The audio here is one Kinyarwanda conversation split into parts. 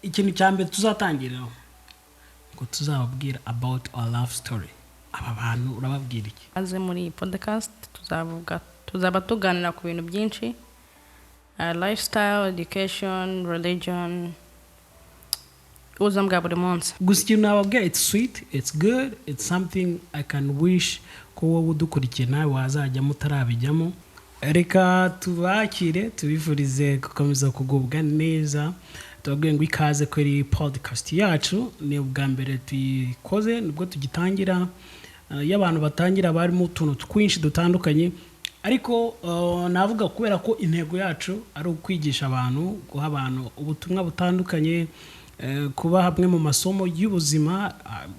Ikintu cya mbere tuzatangiriraho ngo tuzababwira about our love story. Aba bantu urababwira iki? Aze muri iyi podcast, tuzavuga, tuzaba tuganira ku bintu byinshi, lifestyle, education, religion, ubuzima bwa buri munsi. Gusa ikintu nababwira, it's sweet, it's good, it's something I can wish ko wowe udukurikiye nawe wazajyamo utarabijyamo. Reka tubakire, tubifurize gukomeza kugubwa neza, tubabwire ngo ikaze kuri podcast yacu. Ni ubwa mbere tuyikoze, nibwo tugitangira. Iyo abantu batangira barimo utuntu twinshi dutandukanye, ariko navuga kubera ko intego yacu ari ukwigisha abantu, guha abantu ubutumwa butandukanye, kuba hamwe mu masomo y'ubuzima,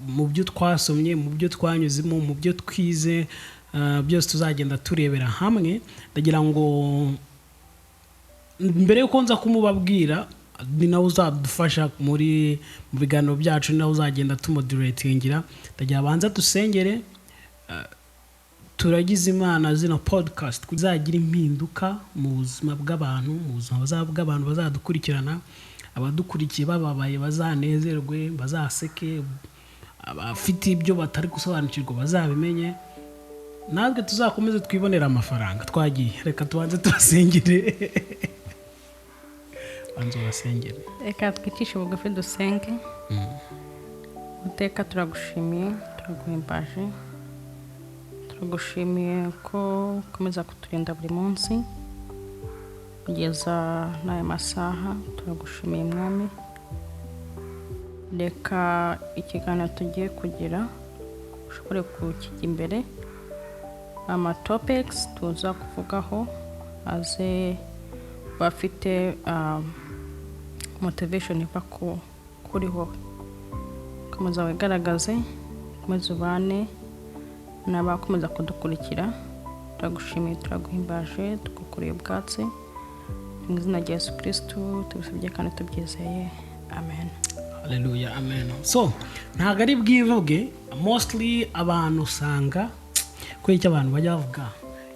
mu byo twasomye, mu byo twanyuzemo, mu byo twize, byose tuzagenda turebera hamwe. Ndagira ngo mbere y'uko nza kumubabwira, ni nawe uzadufasha mu biganiro byacu, ni nawe uzagenda tumoderatingira. Ndagira abanza dusengere, turagize Imana zino podcast kuzagira impinduka mu buzima bw'abantu, mu buzima bw'abantu bazadukurikirana. Abadukurikiye bababaye bazanezerwe, bazaseke, abafite ibyo batari gusobanukirwa bazabimenye, natwe tuzakomeze twibonere amafaranga. Twagiye, reka tubanze tubasengere. Banza ubasengere. Reka twicishe bugufi dusenge. Uteka, turagushimiye, turaguhimbaje, turagushimiye ko ukomeza kuturinda buri munsi kugeza n'aya masaha. Turagushimiye, Mwami. Reka ikiganiro tugiye kugira ushobore kukijya imbere, ama topics tuza kuvugaho aze bafite motivation iva kuri wowe. Komeza wigaragaze, komeza ubane n'abakomeza kudukurikira. Turagushimiye, turaguhimbaje, tugukoreye ubwatsi mu izina rya Yesu Kirisitu tubisabye kandi tubyizeye, amen. Haleluya, amen. So ntabwo ari bwivuge. Mostly abantu usanga, kubera icyo abantu bajya bavuga,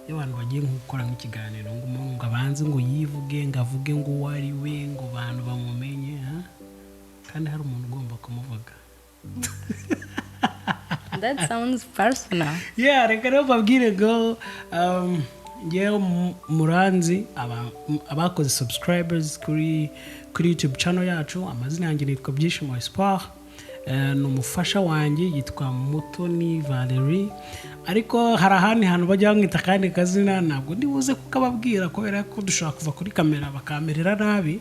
iyo abantu bagiye nko gukora nk'ikiganiro, ngo umuntu ngo abanze ngo yivuge, ngo avuge ngo uwo ari we, ngo abantu bamumenye, ha? Kandi hari umuntu ugomba kumuvuga. That sounds personal. Yeah, reka rero babwire ngo ngewe muranzi, abakoze subscribers kuri YouTube channel yacu, amazina yanjye nitwa Byishimo Espoir. Ni umufasha wanjye yitwa Mutoni Valerie, ariko hari ahandi hantu bajya bamwita akandi kazina, ntabwo ndibuze kukababwira kubera ko dushobora kuva kuri kamera bakamerera nabi,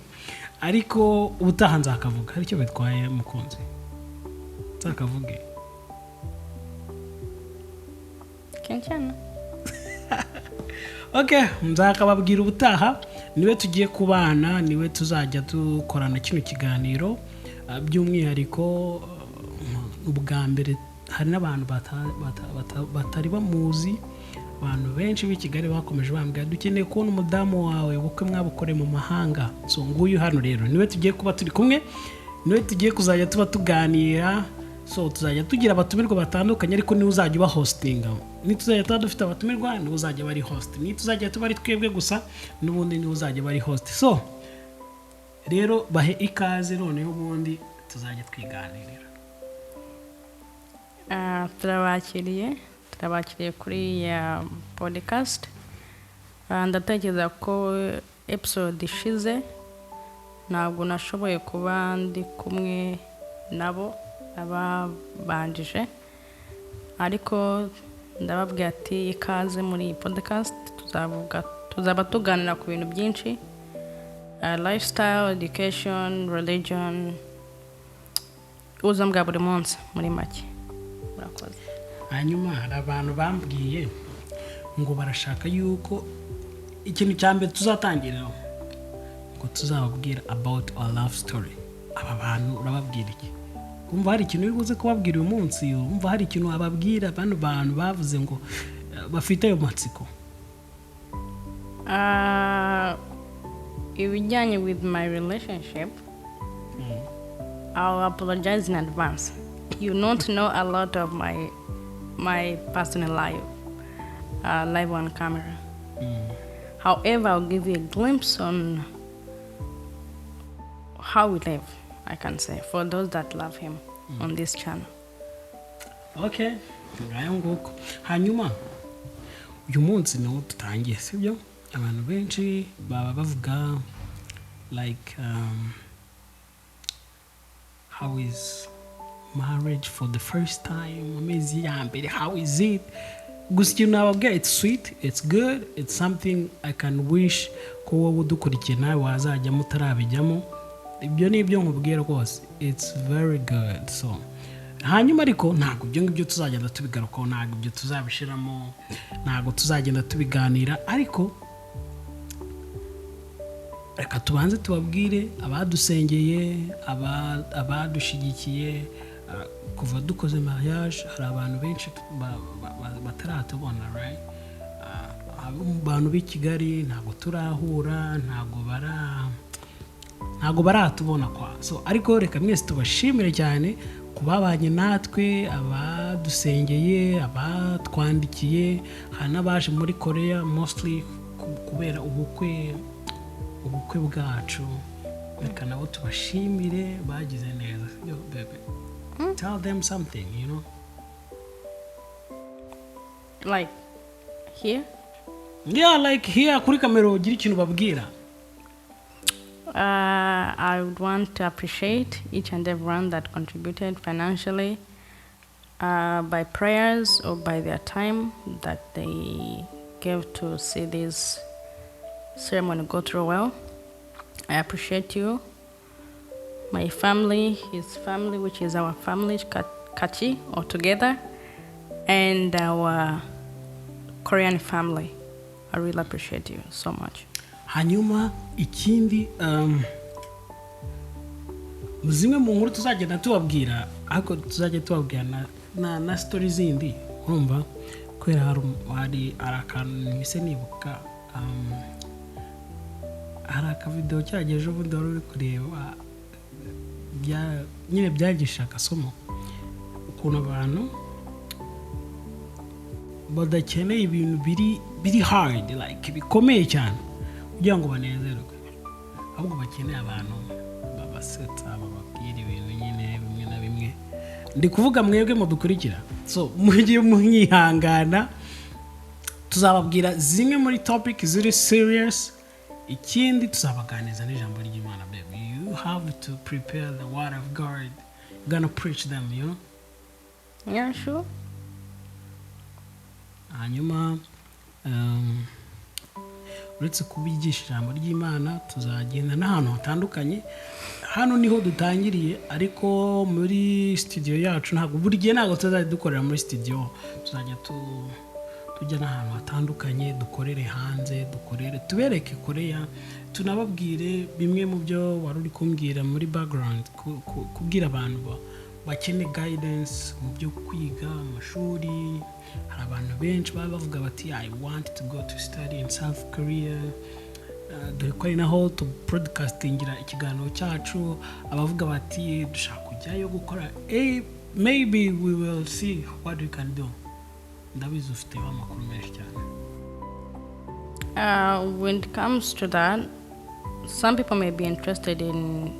ariko ubutaha nzakavuga. Hari icyo bitwaye, mukunzi? Nzakavuge? Kenshi. Ok, nzakababwira ubutaha. Niwe tugiye kubana, niwe tuzajya dukorana kino kiganiro. By'umwihariko ubwa mbere hari n'abantu batari bamuzi. Abantu benshi b'i Kigali bakomeje bambwira: "Dukeneye kubona umudamu wawe, ubukwe mwabukoreye mu mahanga." So nguyu hano rero niwe tugiye kuba turi kumwe, niwe tugiye kuzajya tuba tuganira. So tuzajya tugira abatumirwa batandukanye, ariko niwe uzajya uba hostinga. Nituzajya tuba dufite abatumirwa, niwe uzajya aba ari host. Nituzajya tuba ari twebwe gusa, n'ubundi niwe uzajya aba ari host. So rero bahe ikaze, noneho ubundi tuzajya twiganirira. Turabakiriye, turabakiriye kuri ya podcast. Ndatekereza ko episode ishize ntabwo nashoboye kuba ndi kumwe nabo ababanjije, ariko ndababwira ati ikaze muri iyi podcast. Tuzavuga, tuzaba tuganira ku bintu byinshi, lifestyle, education, religion, ubuzima bwa buri munsi muri make. Murakoze. Hanyuma hari abantu bambwiye ngo barashaka yuko ikintu cya mbere tuzatangiriraho ngo tuzababwira about our love story. Aba bantu urababwira iki? Wumva hari ikintu uri buze kubabwira uyu munsi? Wumva hari ikintu wababwira bano bantu bavuze ngo bafite ayo matsiko? Ibijyanye with my relationship, I'll apologize in advance. You not know a lot of my personal life live on camera. However, I'll give you a glimpse on how we live. I can say, for those that love him on this channel. Okay, ngayo nguko. Hanyuma uyu munsi niwo dutangiye, sibyo? Abantu benshi baba bavuga like how is marriage for the first time, amezi ya mbere, how is it? Gusa ikintu nababwira, it's sweet, it's good, it's something I can wish ko wowe udukurikiye nawe wazajyamo utarabijyamo. Ibyo ni ibyo nkubwira rwose, it's very good. So hanyuma ariko ntabwo ibyo ngibyo tuzagenda tubigarukaho, ntabwo ibyo tuzabishyiramo, ntabwo tuzagenda tubiganira. Ariko reka tubanze tubabwire abadusengeye, abadushyigikiye kuva dukoze mariage. Hari abantu benshi bataratubona, right? Abantu b'i Kigali ntabwo turahura, ntabwo baratubona kwa. So ariko reka mwese tubashimire cyane ku babanye natwe, abadusengeye, abatwandikiye. Hari n'abaje muri Korea mostly kubera ubukwe bwacu. Reka nabo tubashimire, bagize neza. Yo, baby, tell them something. Like here? Yeah, like here kuri kamera, ugira ikintu babwira. I would want to appreciate each and everyone that contributed financially, by prayers or by their time that they gave to see this ceremony go through well. I appreciate you. My family, his family, which is our family, Kachi, all together, and our Korean family. I really appreciate you so much. Hanyuma ikindi, zimwe mu nkuru tuzagenda tubabwira, ariko tuzajya tubabwira na story zindi, urumva, kubera hari akantu mpise nibuka, hari akavidewo cyagiye ejo bundi wari uri kureba, nyine byagisha agasomo ukuntu abantu badakeneye ibintu biri hard, like bikomeye cyane kugira ngo banezerwe, ahubwo bakeneye abantu babasetsa, bababwira ibintu nyine bimwe na bimwe. Ndi kuvuga mwebwe mudukurikira, so mujye mwihangana, tuzababwira zimwe muri topic ziri serious. Ikindi, tuzabaganiriza n'ijambo ry'Imana. Baby, you have to prepare the word of God. You're gonna preach them. Yeah, sure. Hanyuma uretse kubigisha ijambo ry'Imana, tuzagenda n'ahantu hatandukanye. Hano niho dutangiriye, ariko muri studio yacu ntabwo buri gihe, ntabwo tuzajya dukorera muri studio. Tuzajya tujya n'ahantu hatandukanye, dukorere hanze, dukorere, tubereke Koreya, tunababwire bimwe mu byo wari uri kumbwira muri background, kubwira abantu bakeneye guidance mu byo kwiga amashuri. Hari abantu benshi baba bavuga bati: "I want to go to study in South Korea." Dore ko ari naho tu broadcastingira ikiganiro cyacu. Abavuga bati: "Dushaka kujyayo gukora," maybe we will see what we can do. Ndabizi ufiteho amakuru menshi cyane. When it comes to that, some people may be interested in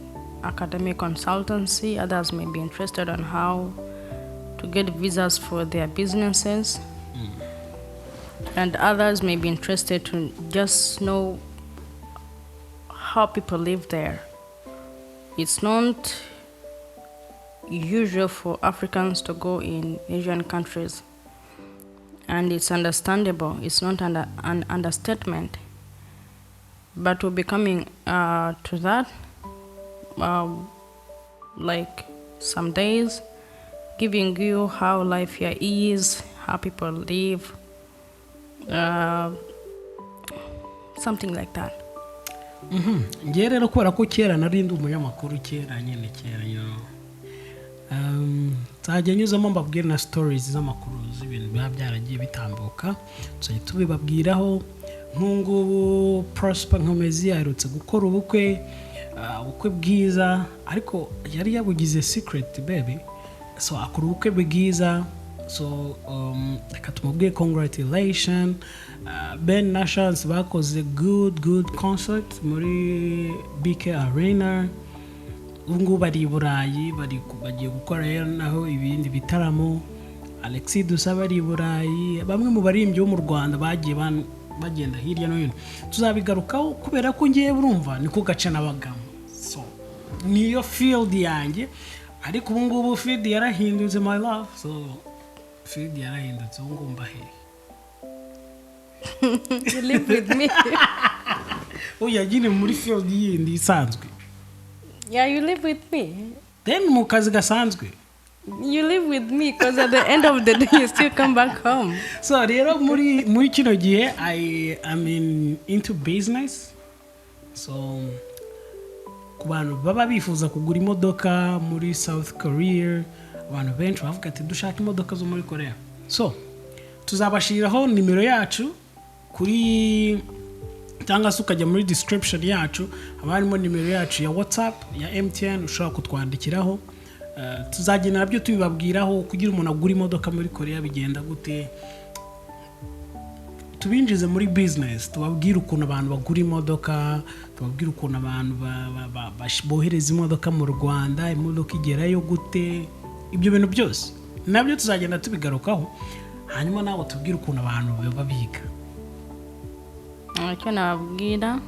academic consultancy, others may be interested on how to get visas for their businesses, and others may be interested to just know how people live there. It's not usual for Africans to go in Asian countries, and it's understandable. It's not an understatement. But we'll be coming to that, like some days, giving you how life here is, how people live, something like that. Ngewe rero, kubera ko kera nari ndi umunyamakuru, kera nyine, kera, nzajya nyuzamo mbabwire na stories z'amakuru z'ibintu biba byaragiye bitambuka, tuzajya tubibabwiraho. Nk'ubu Prosper Nkomezi aherutse gukora ubukwe, ubukwe bwiza, ariko yari yabugize secret, baby. So akora ubukwe bwiza. So reka tumubwiye congratulation. Ben na Chance bakoze good concert muri BK Arena. Ubu ngubu bari i Burayi, bagiye gukora rero naho ibindi bitaramo. Alexis Dusabe ari i Burayi. Bamwe mu baririmbyi bo mu Rwanda bagiye bagenda hirya no hino. Tuzabigarukaho kubera ko ngiye, urumva niko gace nabagamo, so niyo field yanjye. Ariko ubu ngubu field yarahindutse, my love. So field yarahindutse, ubu ngubu mba hehe? You live with me. Oya nyine, muri field yindi isanzwe. Yeah, you live with me. Then mu kazi gasanzwe. You live with me because at the end of the day you still come back home. So rero muri kino gihe I am into business. So ku bantu baba bifuza kugura imodoka muri South Korea, abantu benshi bavuga ati dushaka imodoka zo muri Korea, so tuzabashyiriraho nimero yacu kuri, cyangwa se ukajya muri description yacu, haba harimo nimero yacu ya WhatsApp ya MTN ushobora kutwandikiraho. Tuzagenda nabyo tubibabwiraho, kugira umuntu agura imodoka muri Korea bigenda gute, tubinjize muri business, tubabwire ukuntu abantu bagura imodoka, tubabwire ukuntu abantu bohereza imodoka mu Rwanda, imodoka igerayo gute. Ibyo bintu byose nabyo tuzagenda tubigarukaho. Hanyuma nawe tubwire ukuntu abantu baba biga. Icyo nababwira,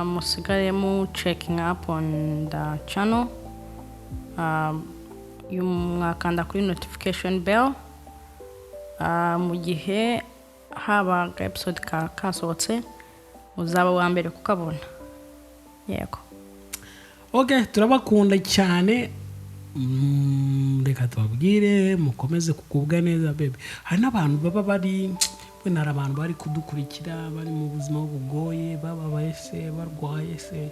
musigare mu checking up on the channel. Mwakanda kuri notification bell. Mu gihe haba aga episode kasohotse, uzaba uwa mbere kukabona. Yego. Ok, turabakunda cyane. Reka tubabwire mukomeze kugubwa neza. Bebe, hari n'abantu baba bari, wenda hari abantu bari kudukurikira bari mu buzima bugoye, bababaye se, barwaye se.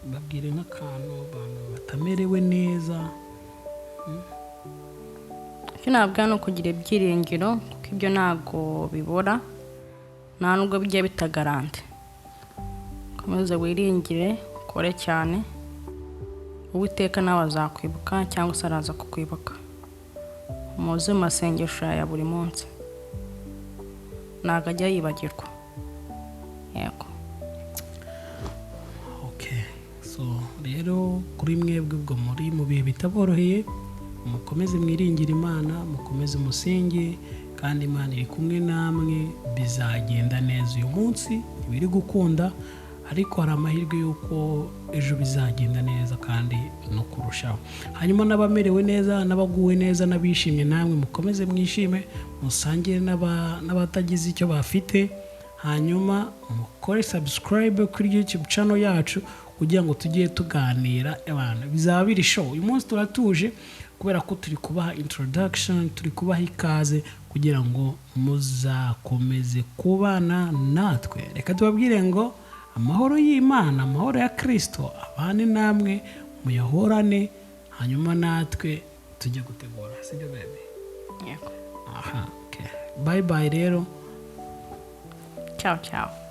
Babwire nk'akantu, abantu batamerewe neza. Icyo nababwira ni ukugira ibyiringiro, kuko ibyo ntabwo bibora, nta nubwo bijya bitagarante. Komeze wiringire, ukore cyane, Uwiteka nawe azakwibuka cyangwa se araza kukwibuka. Muze mu masengesho ya buri munsi, ntabwo ajya yibagirwa. Yego. Okay, so rero kuri mwebwe ubwo muri mu bihe bitaboroheye, mukomeze mwiringire Imana, mukomeze musenge, kandi Imana iri kumwe namwe, bizagenda neza. Uyu munsi ntibiri gukunda, ariko hari amahirwe y'uko ejo bizagenda neza kandi no kurushaho. Hanyuma n'abamerewe neza, n'abaguwe neza, n'abishimye, namwe mukomeze mwishime, musangire n'abatagize icyo bafite. Hanyuma mukore subscribe kuri YouTube channel yacu kugira ngo tujye tuganira. Abantu bizaba biri show. Uyu munsi turatuje kubera ko turi kubaha introduction, turi kubaha ikaze kugira ngo muzakomeze kubana natwe. Reka tubabwire ngo amahoro y'Imana, amahoro ya Kirisito abane namwe, muyahorane. Hanyuma natwe tujye gutegura, sibyo bebe? Yego. Aha, okay. Bye bye rero. Ciao ciao.